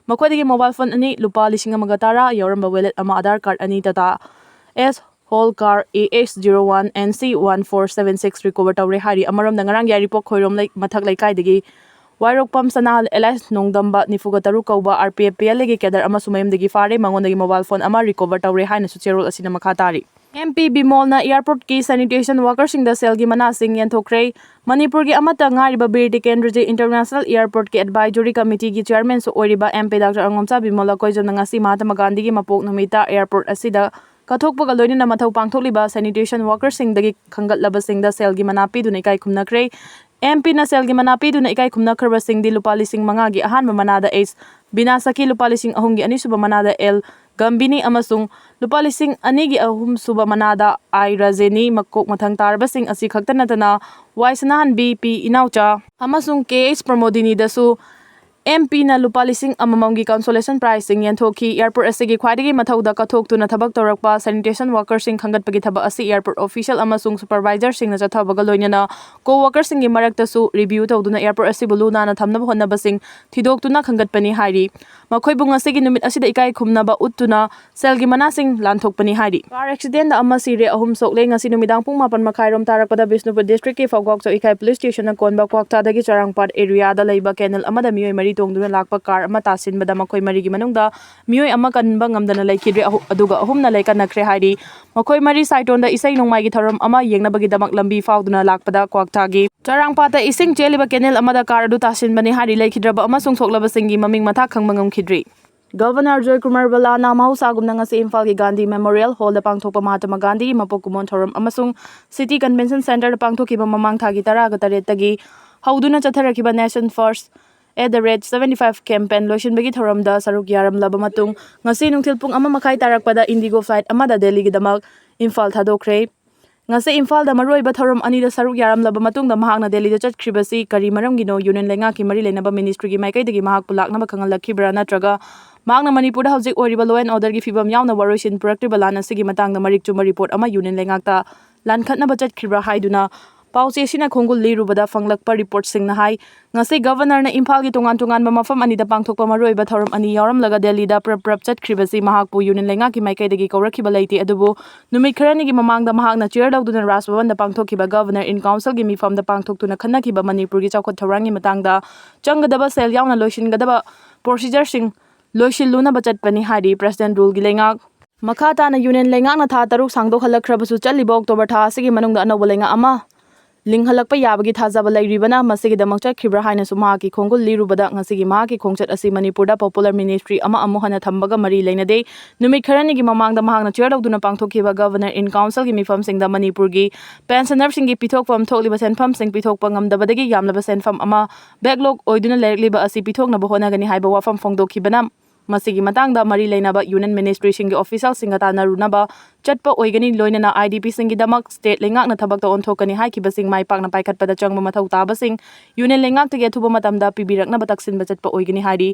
ꯃꯈꯣꯏꯗꯒꯤ mobile phone ꯑꯅꯤ, ꯂꯨꯄꯥ ꯂꯤꯁꯤꯡ ꯑꯃꯒ ꯇꯔꯥ ꯌꯥꯎꯔꯝꯕ wallet ꯑꯃ, Aadhaar card ꯑꯅꯤ, Tata S Whole car A H zero one N C one four seven six recover ꯇꯧꯔꯦ ꯍꯥꯏꯔꯤ꯫ ꯑꯃꯔꯣꯝꯗ, ꯉꯔꯥꯡ ꯌꯥꯏꯔꯤꯄꯣꯛ ꯈꯣꯏꯔꯣꯝ ꯂꯩ-, ꯃꯊꯛ ꯂꯩꯀꯥꯏꯗꯒꯤ ꯋꯥꯏꯔꯣꯛꯄꯝ ꯁꯅꯥꯍꯜ alias ꯅꯣꯡꯗꯝꯕ, ꯅꯤꯐꯨꯒ ꯇꯔꯨꯛ ꯀꯧꯕ, RPF PLAꯒꯤ cadre ꯑꯃꯁꯨ ꯃꯌꯨꯝꯗꯒꯤ ꯐꯥꯔꯦ꯫ ꯃꯉꯣꯟꯗꯒꯤ mobile phone ꯑꯃ recover ꯇꯧꯔꯦ ꯍꯥꯏꯅꯁꯨ ꯆꯦꯔꯣꯜ ꯑꯁꯤꯅ ꯃꯈꯥ ꯇꯥꯔꯤ꯫ MP ꯕꯤꯃꯣꯜꯅ airportꯀꯤ sanitation workerꯁꯤꯡꯗ ꯁꯦꯜꯒꯤ ꯃꯅꯥꯁꯤꯡ ꯌꯦꯟꯊꯣꯛꯈ꯭ꯔꯦ꯫ ꯃꯅꯤꯄꯨꯔꯒꯤ ꯑꯃꯠꯇ ꯉꯥꯏꯔꯤꯕ ꯕꯤꯔ ꯇꯤꯀꯦꯟꯗ꯭ꯔꯖꯤꯠ International Airportꯀꯤ advisory committeeꯒꯤ chairmanꯁꯨ ꯑꯣꯏꯔꯤꯕ MP Doctor ꯑꯉꯣꯝꯆꯥ ꯕꯤꯃꯣꯜ ꯑꯀꯣꯏꯖꯝꯅ ꯉꯁꯤ ꯃꯍꯥꯇꯃꯥ ꯒꯥꯟꯙꯤꯒꯤ ꯃꯄꯣꯛ ꯅꯨꯃꯤꯠꯇ airport ꯑꯁꯤꯗ ꯀꯠꯊꯣꯛꯄꯒ ꯂꯣꯏꯅꯅ ꯃꯊꯧ ꯄꯥꯡꯊꯣꯛꯂꯤꯕ sanitation workerꯁꯤꯡꯗꯒꯤ ꯈꯟꯒꯠꯂꯕꯁꯤꯡꯗ ꯁꯦꯜꯒꯤ ꯃꯅꯥ ꯄꯤꯗꯨꯅ ꯏꯀꯥꯏ ꯈꯨꯝꯅꯈ꯭ꯔꯦ꯫ ꯑꯦꯝ ꯄꯤꯅ ꯁꯦꯜꯒꯤ ꯃꯅꯥ ꯄꯤꯗꯨꯅ ꯏꯀꯥꯏ ꯈꯨꯝꯅꯈ꯭ꯔꯕꯁꯤꯡꯗꯤ ꯂꯨꯄꯥ ꯂꯤꯁꯤꯡ ꯃꯉꯥꯒꯤ ꯑꯍꯥꯟꯕ ꯃꯅꯥꯗ ꯑꯦꯁ ꯕꯤꯅꯥꯁꯀꯤ, ꯂꯨꯄꯥ ꯂꯤꯁꯤꯡ ꯑꯍꯨꯝꯒꯤ ꯑꯅꯤꯁꯨꯕ ꯃꯅꯥꯗ ꯑꯦꯜ ꯒꯝꯕꯤꯅꯤ ꯑꯃꯁꯨꯡ ꯂꯨꯄꯥ ꯂꯤꯁꯤꯡ ꯑꯅꯤꯒꯤ ꯑꯍꯨꯝꯁꯨꯕ ꯃꯅꯥꯗ ꯑꯥꯏ ꯔꯖꯦꯅꯤ꯫ ꯃꯀꯣꯛ ꯃꯊꯪ ꯇꯥꯔꯕꯁꯤꯡ ꯑꯁꯤ ꯈꯛꯇ ꯅꯠꯇꯅ ꯋꯥꯏ ꯁꯅꯥꯍꯟꯕꯤ ꯄꯤ ꯏꯅꯥꯎꯆꯥ ꯑꯃꯁꯨꯡ ꯀꯦ ꯑꯩꯆ ꯄ꯭ꯔꯃꯣꯗꯤꯅꯤꯗꯁꯨ ꯑꯦꯝ ꯄꯤꯅ ꯂꯨꯄꯥ ꯂꯤꯁꯤꯡ ꯑꯃꯃꯝꯒꯤ consolation prizeꯁꯤꯡ ꯌꯦꯟꯊꯣꯛꯈꯤ꯫ Airport ꯑꯁꯤꯒꯤ ꯈ꯭ꯋꯥꯏꯗꯒꯤ ꯃꯊꯧꯗ ꯀꯠꯊꯣꯛꯇꯨꯅ ꯊꯕꯛ ꯇꯧꯔꯛꯄ sanitation workerꯁꯤꯡ ꯈꯟꯒꯠꯄꯒꯤ ꯊꯕꯛ ꯑꯁꯤ airport official ꯑꯃꯁꯨꯡ supervisorꯁꯤꯡꯅ ꯆꯠꯊꯕꯒ ꯂꯣꯏꯅꯅ co-workerꯁꯤꯡꯒꯤ ꯃꯔꯛꯇꯁꯨ review ꯇꯧꯗꯨꯅ airport ꯑꯁꯤꯕꯨ ꯂꯨ ꯅꯥꯟꯅ ꯊꯝꯅꯕ ꯍꯣꯠꯅꯕꯁꯤꯡ ꯊꯤꯗꯣꯛꯇꯨꯅ ꯈꯟꯒꯠꯄꯅꯤ ꯍꯥꯏꯔꯤ꯫ ꯃꯈꯣꯏꯕꯨ ꯉꯁꯤꯒꯤ ꯅꯨꯃꯤꯠ ꯑꯁꯤꯗ ꯏꯀꯥꯏ ꯈꯨꯝꯅꯕ ꯎꯠꯇꯨꯅ ꯁꯦꯜꯒꯤ ꯃꯅꯥꯁꯤꯡ ꯂꯥꯟꯊꯣꯛꯄꯅꯤ ꯍꯥꯏꯔꯤ꯫ Car accidentꯗ ꯑꯃ ꯁꯤꯔꯦ, ꯑꯍꯨꯝ ꯁꯣꯛꯂꯦ꯫ ꯉꯁꯤ ꯅꯨꯃꯤꯗꯥꯡ ꯄꯨꯡ ꯃꯥꯄꯟ ꯃꯈꯥꯏꯔꯣꯝ ꯇꯥꯔꯛꯄꯗ ꯕꯤꯁꯅꯨꯄꯨꯔ districtꯀꯤ ꯐꯧꯒ꯭ꯋꯥꯛꯆꯧ ꯏꯀꯥꯏ police stationꯅ ꯀꯣꯟꯕ ꯀ꯭ꯋꯥꯛꯇꯥꯗꯒꯤ ꯆꯔꯥꯡꯄꯥꯠ areaꯗ ꯂꯩꯕ canal ꯑꯃꯗ ꯃꯤꯑꯣꯏ ꯃꯔꯤ ꯇꯣꯡꯗꯨꯅ ꯂꯥꯛꯄ car ꯑꯃ ꯇꯥꯁꯤꯟꯕꯗ ꯃꯈꯣꯏ ꯃꯔꯤꯒꯤ ꯃꯅꯨꯡꯗ ꯃꯤꯑꯣꯏ ꯑꯃ ꯀꯟꯕ ꯉꯝꯗꯅ ꯂꯩꯈꯤꯗ꯭ꯔꯦ, ꯑꯍꯨ-, ꯑꯗꯨꯒ ꯑꯍꯨꯝꯅ ꯂꯩꯀꯠꯅꯈ꯭ꯔꯦ ꯍꯥꯏꯔꯤ꯫ ꯃꯈꯣꯏ ꯃꯔꯤ ꯁꯥꯏꯇꯣꯟꯗ ꯏꯁꯩ ꯅꯣꯡꯃꯥꯏꯒꯤ ꯊꯧꯔꯝ ꯑꯃ ꯌꯦꯡꯅꯕꯒꯤꯗꯃꯛ ꯂꯝꯕꯤ ꯐꯥꯎꯗꯨꯅ ꯂꯥꯛꯄꯗ ꯀ꯭ꯋꯥꯛꯇꯥꯒꯤ ꯆꯔꯥꯡꯄꯥꯠꯇ ꯏꯁꯤꯡ ꯆꯦꯜꯂꯤꯕ canal ꯑꯃꯗ car ꯑꯗꯨ ꯇꯥꯁꯤꯟꯕꯅꯤ ꯍꯥꯏꯔꯤ꯫ ꯂꯩꯈꯤꯗ꯭ꯔꯕ ꯑꯃꯁꯨꯡ ꯁꯣꯛꯂꯕꯁꯤꯡꯒꯤ ꯃꯃꯤꯡ ꯃꯊꯥ ꯈꯪꯕ ꯉꯝꯈꯤꯗ꯭ꯔꯤ꯫ Governor ꯖꯣꯏ ꯀꯨꯃꯥꯔ ꯕꯂꯥꯅ ꯃꯍꯧꯁꯥꯒꯨꯝꯅ ꯉꯁꯤ ꯏꯝꯐꯥꯜꯒꯤ ꯒꯥꯟꯙꯤ Memorial Hallꯗ ꯄꯥꯡꯊꯣꯛꯄ ꯃꯍꯥꯇꯃꯥ ꯒꯥꯟꯙꯤꯒꯤ ꯃꯄꯣꯛ ꯀꯨꯝꯑꯣꯟ ꯊꯧꯔꯝ ꯑꯃꯁꯨꯡ City Convention Centreꯗ ꯄꯥꯡꯊꯣꯛꯈꯤꯕ ꯃꯃꯥꯡ ꯊꯥꯒꯤ ꯇꯔꯥꯒ ꯇꯔꯦꯠꯇꯒꯤ ꯍꯧꯗꯨꯅ ꯆꯠꯊꯔꯛꯈꯤꯕ Nation First at the rate seventy five campaign ꯂꯣꯏꯁꯤꯟꯕꯒꯤ ꯊꯧꯔꯝꯗ ꯁꯔꯨꯛ ꯌꯥꯔꯝꯂꯕ ꯃꯇꯨꯡ, ꯉꯁꯤ ꯅꯨꯡꯊꯤꯜ ꯄꯨꯡ ꯑꯃ ꯃꯈꯥꯏ ꯇꯥꯔꯛꯄꯗ Indigo flight ꯑꯃꯗ ꯗꯦꯜꯂꯤꯒꯤꯗꯃꯛ ꯏꯝꯐꯥꯜ ꯊꯥꯗꯣꯛꯈ꯭ꯔꯦ꯫ ꯉꯁꯤ ꯏꯝꯐꯥꯜꯗ ꯃꯔꯨꯑꯣꯏꯕ ꯊꯧꯔꯝ ꯑꯅꯤꯗ ꯁꯔꯨꯛ ꯌꯥꯔꯝꯂꯕ ꯃꯇꯨꯡꯗ ꯃꯍꯥꯛꯅ ꯗꯦꯜꯂꯤꯗ ꯆꯠꯈ꯭ꯔꯤꯕꯁꯤ ꯀꯔꯤ ꯃꯔꯝꯒꯤꯅꯣ? Union ꯂꯩꯉꯥꯛꯀꯤ ꯃꯔꯤ ꯂꯩꯅꯕ ministryꯒꯤ ꯃꯥꯏꯀꯩꯗꯒꯤ ꯃꯍꯥꯛꯄꯨ ꯂꯥꯛꯅꯕ ꯈꯪꯍꯜꯂꯛꯈꯤꯕ꯭ꯔꯥ, ꯅꯠꯇ꯭ꯔꯒ ꯃꯍꯥꯛꯅ ꯃꯅꯤꯄꯨꯔꯗ ꯍꯧꯖꯤꯛ ꯑꯣꯏꯔꯤꯕ law and orderꯒꯤ ꯐꯤꯕꯝ ꯌꯥꯎꯅ ꯋꯥꯔꯣꯏꯁꯤꯟ ꯄꯨꯔꯛꯇ꯭ꯔꯤꯕ ꯂꯥꯟ ꯑꯁꯤꯒꯤ ꯃꯇꯥꯡꯗ ꯃꯔꯤꯛ ꯆꯨꯝꯕ report ꯑꯃ Union ꯂꯩꯉꯥꯛꯇ ꯂꯥꯟꯈꯠꯅꯕ ꯆꯠꯈ꯭ꯔꯤꯕ꯭ꯔꯥ ꯍꯥꯏꯗꯨꯅ ꯄꯥꯎꯆꯦꯁꯤꯅ ꯈꯣꯡꯒꯨꯜ ꯂꯤꯔꯨꯕꯗ ꯐꯪꯂꯛꯄ reportꯁꯤꯡꯅ ꯍꯥꯏ꯫ ꯉꯁꯤ Governorꯅ ꯏꯝꯐꯥꯜꯒꯤ ꯇꯣꯉꯥꯟ ꯇꯣꯉꯥꯟꯕ ꯃꯐꯝ ꯑꯅꯤꯗ ꯄꯥꯡꯊꯣꯛꯄ ꯃꯔꯨꯑꯣꯏꯕ ꯊꯧꯔꯝ ꯑꯅꯤ ꯌꯥꯎꯔꯝꯂꯒ ꯗꯦꯜꯂꯤꯗ ꯄ꯭ꯔꯞ ꯄ꯭ꯔꯞ ꯆꯠꯈ꯭ꯔꯤꯕꯁꯤ ꯃꯍꯥꯛꯄꯨ Union ꯂꯩꯉꯥꯛꯀꯤ ꯃꯥꯏꯀꯩꯗꯒꯤ ꯀꯧꯔꯛꯈꯤꯕ ꯂꯩꯇꯦ꯫ ꯑꯗꯨꯕꯨ ꯅꯨꯃꯤꯠ ꯈꯔꯅꯤꯒꯤ ꯃꯃꯥꯡꯗ ꯃꯍꯥꯛꯅ chair ꯂꯧꯗꯨꯅ ꯔꯥꯖ ꯚꯕꯟꯗ ꯄꯥꯡꯊꯣꯛꯈꯤꯕ Governor in Councilꯒꯤ ꯃꯤꯐꯝꯗ ꯄꯥꯡꯊꯣꯛꯇꯨꯅ ꯈꯟꯅꯈꯤꯕ ꯃꯅꯤꯄꯨꯔꯒꯤ ꯆꯥꯎꯈꯠ ꯊꯧꯔꯥꯡꯒꯤ ꯃꯇꯥꯡꯗ ꯆꯪꯒꯗꯕ ꯁꯦꯜ ꯌꯥꯎꯅ ꯂꯣꯏꯁꯤꯟꯒꯗꯕ procedureꯁꯤꯡ ꯂꯣꯏꯁꯤꯜꯂꯨꯅꯕ ꯆꯠꯄꯅꯤ ꯍꯥꯏꯔꯤ꯫ President ruleꯒꯤ ꯂꯩꯉꯥꯛ ꯃꯈꯥ ꯇꯥꯅ Union ꯂꯩꯉꯥꯛꯅ ꯊꯥ ꯇꯔꯨꯛ ꯁꯥꯡꯗꯣꯛꯍꯜꯂꯛꯈ꯭ꯔꯕꯁꯨ, ꯆꯠꯂꯤꯕ October ꯊꯥ ꯑꯁꯤꯒꯤ ꯃꯅꯨꯡꯗ ꯑꯅꯧꯕ ꯂꯩꯉꯥꯛ ꯑꯃ ꯂꯤꯡꯍꯜꯂꯛꯄ ꯌꯥꯕꯒꯤ ꯊꯥꯖꯕ ꯂꯩꯔꯤꯕꯅ ꯃꯁꯤꯒꯤꯗꯃꯛ ꯆꯠꯈꯤꯕ꯭ꯔꯥ ꯍꯥꯏꯅꯁꯨ ꯃꯍꯥꯛꯀꯤ ꯈꯣꯡꯒꯨꯜ ꯂꯤꯔꯨꯕꯗ, ꯉꯁꯤꯒꯤ ꯃꯍꯥꯛꯀꯤ ꯈꯣꯡꯆꯠ ꯑꯁꯤ ꯃꯅꯤꯄꯨꯔꯗ popular ministry ꯑꯃ ꯑꯃꯨꯛ ꯍꯟꯅ ꯊꯝꯕꯒ ꯃꯔꯤ ꯂꯩꯅꯗꯦ꯫ ꯅꯨꯃꯤꯠ ꯈꯔꯅꯤꯒꯤ ꯃꯃꯥꯡꯗ ꯃꯍꯥꯛꯅ chair ꯇꯧꯗꯨꯅ ꯄꯥꯡꯊꯣꯛꯈꯤꯕ Governor in Councilꯒꯤ ꯃꯤꯐꯝꯁꯤꯡꯗ ꯃꯅꯤꯄꯨꯔꯒꯤ pensionerꯁꯤꯡꯒꯤ ꯄꯤꯊꯣꯛꯐꯝ ꯊꯣꯛꯂꯤꯕ ꯁꯦꯟꯐꯝꯁꯤꯡ ꯄꯤꯊꯣꯛꯄ ꯉꯝꯗꯕꯗꯒꯤ ꯌꯥꯝꯂꯕ ꯁꯦꯟꯐꯝ ꯑꯃ backlog ꯑꯣꯏꯗꯨꯅ ꯂꯩꯔꯛꯂꯤꯕ ꯑꯁꯤ ꯄꯤꯊꯣꯛꯅꯕ ꯍꯣꯠꯅꯒꯅꯤ ꯍꯥꯏꯕ ꯋꯥꯐꯝ ꯐꯣꯡꯗꯣꯛꯈꯤꯕꯅ, ꯃꯁꯤꯒꯤ ꯃꯇꯥꯡꯗ ꯃꯔꯤ ꯂꯩꯅꯕ union ministryꯁꯤꯡꯒꯤ officialꯁꯤꯡꯒ ꯇꯥꯟꯅꯔꯨꯅꯕ ꯆꯠꯄ ꯑꯣꯏꯒꯅꯤ, ꯂꯣꯏꯅꯅ IDPꯁꯤꯡꯒꯤꯗꯃꯛ state ꯂꯩꯉꯥꯛꯅ ꯊꯕꯛꯇ ꯑꯣꯟꯊꯣꯛꯀꯅꯤ ꯍꯥꯏꯈꯤꯕꯁꯤꯡ ꯃꯥꯏ ꯄꯥꯛꯅ ꯄꯥꯏꯈꯠꯄꯗ ꯆꯪꯕ ꯃꯊꯧ ꯇꯥꯕꯁꯤꯡ union ꯂꯩꯉꯥꯛꯇꯒꯤ ꯑꯊꯨꯕ ꯃꯇꯝꯗ ꯄꯤꯕꯤꯔꯛꯅꯕ ꯇꯛꯁꯤꯟꯕ ꯆꯠꯄ ꯑꯣꯏꯒꯅꯤ ꯍꯥꯏꯔꯤ꯫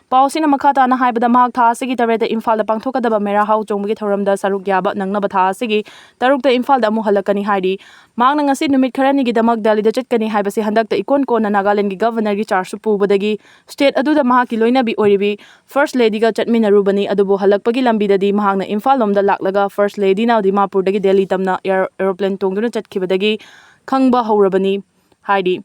ꯄꯥꯎꯁꯤꯅ ꯃꯈꯥ ꯇꯥꯅ ꯍꯥꯏꯕꯗ, ꯃꯍꯥꯛ ꯊꯥ ꯑꯁꯤꯒꯤ ꯇꯔꯦꯠꯇ ꯏꯝꯐꯥꯜꯗ ꯄꯥꯡꯊꯣꯛꯀꯗꯕ ꯃꯦꯔꯥ ꯍꯥꯎ ꯆꯣꯡꯕꯒꯤ ꯊꯧꯔꯝꯗ ꯁꯔꯨꯛ ꯌꯥꯕ ꯅꯪꯅꯕ ꯊꯥ ꯑꯁꯤꯒꯤ ꯇꯔꯨꯛꯇ ꯏꯝꯐꯥꯜꯗ ꯑꯃꯨꯛ ꯍꯜꯂꯛꯀꯅꯤ ꯍꯥꯏꯔꯤ꯫ ꯃꯍꯥꯛꯅ ꯉꯁꯤ ꯅꯨꯃꯤꯠ ꯈꯔꯅꯤꯒꯤꯗꯃꯛ ꯗꯦꯜꯂꯤꯗ ꯆꯠꯀꯅꯤ ꯍꯥꯏꯕꯁꯤ ꯍꯟꯗꯛꯇ ꯏꯀꯣꯟ ꯀꯣꯟꯅ ꯅꯥꯒꯥꯂꯦꯟꯗꯒꯤ Governorꯒꯤ chargeꯁꯨ ꯄꯨꯕꯗꯒꯤ state ꯑꯗꯨꯗ ꯃꯍꯥꯛꯀꯤ ꯂꯣꯏꯅꯕꯤ ꯑꯣꯏꯔꯤꯕꯤ First Ladyꯒ ꯆꯠꯃꯤꯟꯅꯔꯨꯕꯅꯤ꯫ ꯑꯗꯨꯕꯨ ꯍꯜꯂꯛꯄꯒꯤ ꯂꯝꯕꯤꯗꯗꯤ ꯃꯍꯥꯛꯅ ꯏꯝꯐꯥꯜ ꯂꯣꯝꯗ ꯂꯥꯛꯂꯒ First Ladyꯅ ꯗꯤꯃꯥꯄꯨꯔꯗꯒꯤ ꯗꯦꯜꯂꯤ ꯇꯝꯅ air-, aeroplane ꯇꯣꯡꯗꯨꯅ ꯆꯠꯈꯤꯕꯗꯒꯤ ꯈꯪꯕ ꯍꯧꯔꯕꯅꯤ ꯍꯥꯏꯔꯤ꯫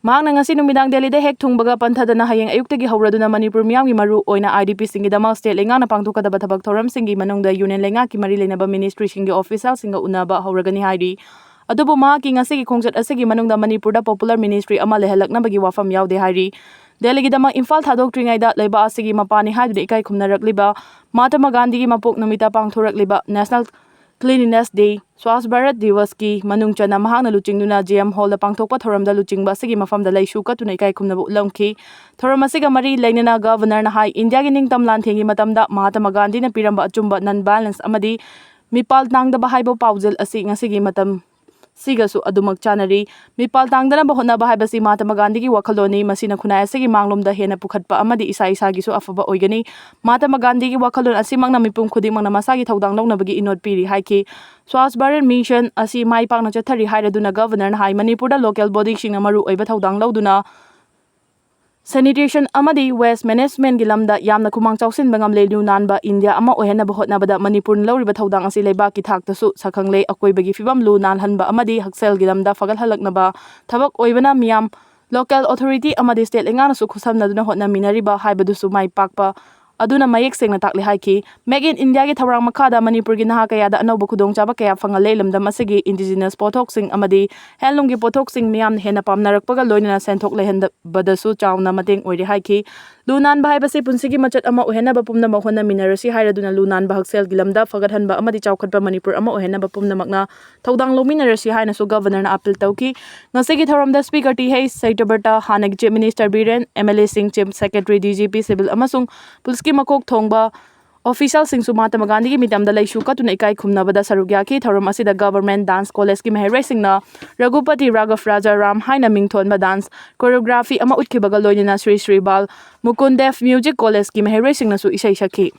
ꯃꯍꯥꯛꯅ ꯉꯁꯤ ꯅꯨꯃꯤꯗꯥꯡ ꯗꯦꯜꯂꯤꯗ ꯍꯦꯛ ꯊꯨꯡꯕꯒ ꯄꯟꯊꯗꯅ ꯍꯌꯦꯡ ꯑꯌꯨꯛꯇꯒꯤ ꯍꯧꯔꯗꯨꯅ ꯃꯅꯤꯄꯨꯔ ꯃꯤꯌꯥꯝꯒꯤ ꯃꯔꯨ ꯑꯣꯏꯅ IDPꯁꯤꯡꯒꯤꯗꯃꯛ state ꯂꯩꯉꯥꯛꯅ ꯄꯥꯡꯊꯣꯛꯀꯗꯕ ꯊꯕꯛ ꯊꯧꯔꯝꯁꯤꯡꯒꯤ ꯃꯅꯨꯡꯗ union ꯂꯩꯉꯥꯛꯀꯤ ꯃꯔꯤ ꯂꯩꯅꯕ ministryꯁꯤꯡꯒꯤ officialꯁꯤꯡꯒ ꯎꯅꯕ ꯍꯧꯔꯒꯅꯤ ꯍꯥꯏꯔꯤ꯫ ꯑꯗꯨꯕꯨ ꯃꯍꯥꯛꯀꯤ ꯉꯁꯤꯒꯤ ꯈꯣꯡꯆꯠ ꯑꯁꯤꯒꯤ ꯃꯅꯨꯡꯗ ꯃꯅꯤꯄꯨꯔꯗ popular ministry ꯑꯃ ꯂꯩꯍꯜꯂꯛꯅꯕꯒꯤ ꯋꯥꯐꯝ ꯌꯥꯎꯗꯦ ꯍꯥꯏꯔꯤ꯫ ꯗꯦꯜꯂꯤꯒꯤꯗꯃꯛ ꯏꯝꯐꯥꯜ ꯊꯥꯗꯣꯛꯇ꯭ꯔꯤꯉꯩꯗ ꯂꯩꯕꯥꯛ ꯑꯁꯤꯒꯤ ꯃꯄꯥꯅꯤ ꯍꯥꯏꯗꯨꯅ ꯏꯀꯥꯏ ꯈꯨꯝꯅꯔꯛꯂꯤꯕ ꯃꯍꯥꯇꯃꯥ ꯒꯥꯟꯙꯤꯒꯤ ꯃꯄꯣꯛ ꯅꯨꯃꯤꯠꯇ ꯄꯥꯡꯊꯣꯔꯛꯂꯤꯕ National Cleanliness Day, Swachh Bharat Divasꯀꯤ ꯃꯅꯨꯡ ꯆꯟꯅ ꯃꯍꯥꯛꯅ ꯂꯨꯆꯤꯡꯗꯨꯅ J M Hallꯗ ꯄꯥꯡꯊꯣꯛꯄ ꯊꯧꯔꯝꯗ ꯂꯨꯆꯤꯡꯕ ꯑꯁꯤꯒꯤ ꯃꯐꯝꯗ ꯂꯩꯁꯨ ꯀꯠꯇꯨꯅ ꯏꯀꯥꯏ ꯈꯨꯝꯅꯕ ꯎꯠꯂꯝꯈꯤ꯫ ꯊꯧꯔꯝ ꯑꯁꯤꯒ ꯃꯔꯤ ꯂꯩꯅꯅ Governorꯅ ꯍꯥꯏ, ꯏꯟꯗꯤꯌꯥꯒꯤ ꯅꯤꯡꯇꯝ ꯂꯥꯟꯊꯦꯡꯒꯤ ꯃꯇꯝꯗ ꯃꯍꯥꯇꯃꯥ ꯒꯥꯟꯙꯤꯅ ꯄꯤꯔꯝꯕ ꯑꯆꯨꯝꯕ, non-violence ꯑꯃꯗꯤ ꯃꯤꯄꯥꯜ ꯇꯥꯡꯗꯕ ꯍꯥꯏꯕ ꯄꯥꯎꯖꯦꯜ ꯑꯁꯤ ꯉꯁꯤꯒꯤ ꯃꯇꯝ ꯁꯤꯒꯁꯨ ꯑꯗꯨꯃꯛ ꯆꯥꯟꯅꯔꯤ꯫ ꯃꯤꯄꯥꯜ ꯇꯥꯡꯗꯅꯕ ꯍꯣꯠꯅꯕ ꯍꯥꯏꯕꯁꯤ ꯃꯍꯥꯇꯃꯥ ꯒꯥꯟꯙꯤꯒꯤ ꯋꯥꯈꯜꯂꯣꯟꯅꯤ꯫ ꯃꯁꯤꯅ ꯈꯨꯟꯅꯥꯏ ꯑꯁꯤꯒꯤ ꯃꯥꯡꯂꯣꯝꯗ ꯍꯦꯟꯅ ꯄꯨꯈꯠꯄ ꯑꯃꯗꯤ ꯏꯁꯥ ꯏꯁꯥꯒꯤꯁꯨ ꯑꯐꯕ ꯑꯣꯏꯒꯅꯤ꯫ ꯃꯍꯥꯇꯃꯥ ꯒꯥꯟꯙꯤꯒꯤ ꯋꯥꯈꯜꯂꯣꯟ ꯑꯁꯤꯃꯛꯅ ꯃꯤꯄꯨꯝ ꯈꯨꯗꯤꯡꯃꯛꯅ ꯃꯁꯥꯒꯤ ꯊꯧꯗꯥꯡ ꯂꯧꯅꯕꯒꯤ ꯏꯅꯣꯠ ꯄꯤꯔꯤ ꯍꯥꯏꯈꯤ꯫ Swachh Bharat Mission ꯑꯁꯤ ꯃꯥꯏ ꯄꯥꯛꯅ ꯆꯠꯊꯔꯤ ꯍꯥꯏꯔꯗꯨꯅ Governorꯅ ꯍꯥꯏ, ꯃꯅꯤꯄꯨꯔꯗ local bodyꯁꯤꯡꯅ ꯃꯔꯨ ꯑꯣꯏꯕ ꯊꯧꯗꯥꯡ ꯂꯧꯗꯨꯅ sanitation ꯑꯃꯗꯤ waste managementꯀꯤ ꯂꯝꯗ ꯌꯥꯝꯅ ꯈꯨꯃꯥꯡ ꯆꯥꯎꯁꯤꯟꯕ ꯉꯝꯂꯦ꯫ ꯂꯨ ꯅꯥꯟꯕ ꯏꯟꯗꯤꯌꯥ ꯑꯃ ꯑꯣꯏꯍꯟꯅꯕ ꯍꯣꯠꯅꯕꯗ ꯃꯅꯤꯄꯨꯔꯅ ꯂꯧꯔꯤꯕ ꯊꯧꯗꯥꯡ ꯑꯁꯤ ꯂꯩꯕꯥꯛꯀꯤ ꯊꯥꯛꯇꯁꯨ ꯁꯛꯈꯪꯂꯦ꯫ ꯑꯀꯣꯏꯕꯒꯤ ꯐꯤꯕꯝ ꯂꯨ ꯅꯥꯜꯍꯟꯕ ꯑꯃꯗꯤ ꯍꯛꯁꯦꯜꯒꯤ ꯂꯝꯗ ꯐꯒꯠꯍꯜꯂꯛꯅꯕ ꯊꯕꯛ ꯑꯣꯏꯕꯅ ꯃꯤꯌꯥꯝ, local authority ꯑꯃꯗꯤ state ꯂꯩꯉꯥꯛꯅꯁꯨ ꯈꯨꯠꯁꯝꯅꯗꯨꯅ ꯍꯣꯠꯅꯃꯤꯟꯅꯔꯤꯕ ꯍꯥꯏꯕꯗꯨꯁꯨ ꯃꯥꯏ ꯄꯥꯛꯄ ꯑꯗꯨꯅ ꯃꯌꯦꯛ ꯁꯦꯡꯅ ꯇꯥꯛꯂꯤ ꯍꯥꯏꯈꯤ꯫ Make in Indiaꯒꯤ ꯊꯧꯔꯥꯡ ꯃꯈꯥꯗ ꯃꯅꯤꯄꯨꯔꯒꯤ ꯅꯍꯥ ꯀꯌꯥꯗ ꯑꯅꯧꯕ ꯈꯨꯗꯣꯡꯆꯥꯕ ꯀꯌꯥ ꯐꯪꯍꯜꯂꯦ꯫ ꯂꯝꯗꯝ ꯑꯁꯤꯒꯤ indigenous ꯄꯣꯠꯊꯣꯛꯁꯤꯡ ꯑꯃꯗꯤ handloomꯒꯤ ꯄꯣꯠꯊꯣꯛꯁꯤꯡ ꯃꯤꯌꯥꯝꯅ ꯍꯦꯟꯅ ꯄꯥꯝꯅꯔꯛꯄꯒ ꯂꯣꯏꯅꯅ ꯁꯦꯟꯊꯣꯛ ꯂꯩꯍꯟꯕꯗꯁꯨ ꯆꯥꯎꯅ ꯃꯇꯦꯡ ꯑꯣꯏꯔꯤ ꯍꯥꯏꯈꯤ꯫ ꯂꯨ ꯅꯥꯟꯕ ꯍꯥꯏꯕꯁꯤ ꯄꯨꯟꯁꯤꯒꯤ ꯃꯆꯠ ꯑꯃ ꯑꯣꯏꯍꯟꯅꯕ ꯄꯨꯝꯅꯃꯛ ꯍꯣꯠꯅꯃꯤꯟꯅꯔꯁꯤ ꯍꯥꯏꯔꯗꯨꯅ ꯂꯨ ꯅꯥꯟꯕ ꯍꯛꯁꯦꯜꯒꯤ ꯂꯝꯗ ꯐꯒꯠꯍꯟꯕ ꯑꯃꯗꯤ ꯆꯥꯎꯈꯠꯄ ꯃꯅꯤꯄꯨꯔ ꯑꯃ ꯑꯣꯏꯍꯟꯅꯕ ꯄꯨꯝꯅꯃꯛꯅ ꯊꯧꯗꯥꯡ ꯂꯧꯃꯤꯟꯅꯔꯁꯤ ꯍꯥꯏꯅꯁꯨ Governorꯅ appeal ꯇꯧꯈꯤ꯫ ꯉꯁꯤꯒꯤ ꯊꯧꯔꯝꯗ Speaker ꯇꯤ ꯍꯩꯆ ꯁꯇ꯭ꯌꯕ꯭ꯔꯇ, ꯍꯥꯟꯅꯒꯤ Chief Minister Biren, MLAꯁꯤꯡ, Chief Secretary, DGP, civil ꯑꯃꯁꯨꯡ ꯄꯨꯂꯤꯁꯀꯤ ꯃꯀꯣꯛ ꯊꯣꯡꯕ officialꯁꯤꯡꯁꯨ ꯃꯍꯥꯇꯃꯥ ꯒꯥꯟꯙꯤꯒꯤ ꯃꯤꯇꯝꯗ ꯂꯩꯁꯨ ꯀꯠꯇꯨꯅ ꯏꯀꯥꯏ ꯈꯨꯝꯅꯕꯗ ꯁꯔꯨꯛ ꯌꯥꯈꯤ꯫ ꯊꯧꯔꯝ ꯑꯁꯤꯗ Government Dance Collegeꯀꯤ ꯃꯍꯩꯔꯣꯏꯁꯤꯡꯅ ꯔꯘꯨꯄꯇꯤ ꯔꯥꯘꯕ ꯔꯥꯖꯥ ꯔꯥꯝ ꯍꯥꯏꯅ ꯃꯤꯡꯊꯣꯟꯕ dance choreography ꯑꯃ ꯎꯠꯈꯤꯕꯒ ꯂꯣꯏꯅꯅ ꯁ꯭ꯔꯤ ꯁ꯭ꯔꯤ ꯕꯥꯜ ꯃꯨꯀꯨꯟꯗ ꯗꯦꯕ Music Collegeꯀꯤ ꯃꯍꯩꯔꯣꯏꯁꯤꯡꯅꯁꯨ ꯏꯁꯩ ꯁꯛꯈꯤ꯫